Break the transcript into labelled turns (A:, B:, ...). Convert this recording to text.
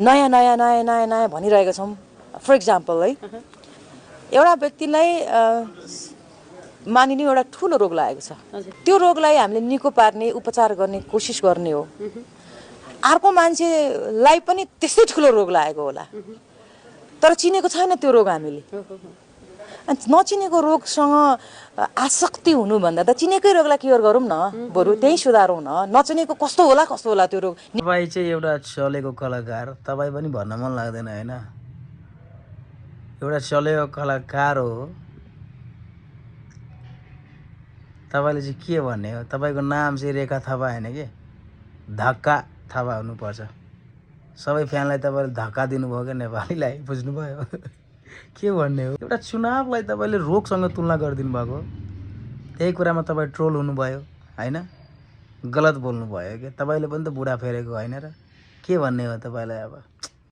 A: नयाँ नयाँ नयाँ नयाँ नयाँ भनिरहेका छौँ। फर इक्जाम्पल है, एउटा व्यक्तिलाई मानिने एउटा ठुलो रोग लागेको छ, त्यो रोगलाई हामीले निको पार्ने उपचार गर्ने कोसिस गर्ने हो। अर्को मान्छेलाई पनि त्यस्तै ठुलो रोग लागेको होला, तर चिनेको छैन त्यो रोग हामीले। नचिनेको रोगसँग आसक्ति हुनुभन्दा त चिनेकै रोगलाई क्योर गरौँ न, बरु त्यही सुधारौँ न। नचिनेको कस्तो होला त्यो रोग।
B: तपाईँ चाहिँ एउटा चलेको कलाकार, तपाईँ पनि भन्न मन लाग्दैन होइन? एउटा चलेको कलाकार हो, तपाईँले चाहिँ के भन्ने हो? तपाईँको नाम चाहिँ रेखा थापा होइन कि धक्का थापा हुनुपर्छ। सबै फ्यानलाई तपाईँले धक्का दिनुभयो क्या नेपालीलाई, बुझ्नुभयो? के भन्ने हो? एउटा चुनावलाई तपाईँले रोगसँग तुलना गरिदिनु भएको, त्यही कुरामा तपाईँ ट्रोल हुनुभयो होइन? गलत बोल्नुभयो कि तपाईँले पनि त बुढा फेरेको होइन र? के भन्ने हो तपाईँलाई अब?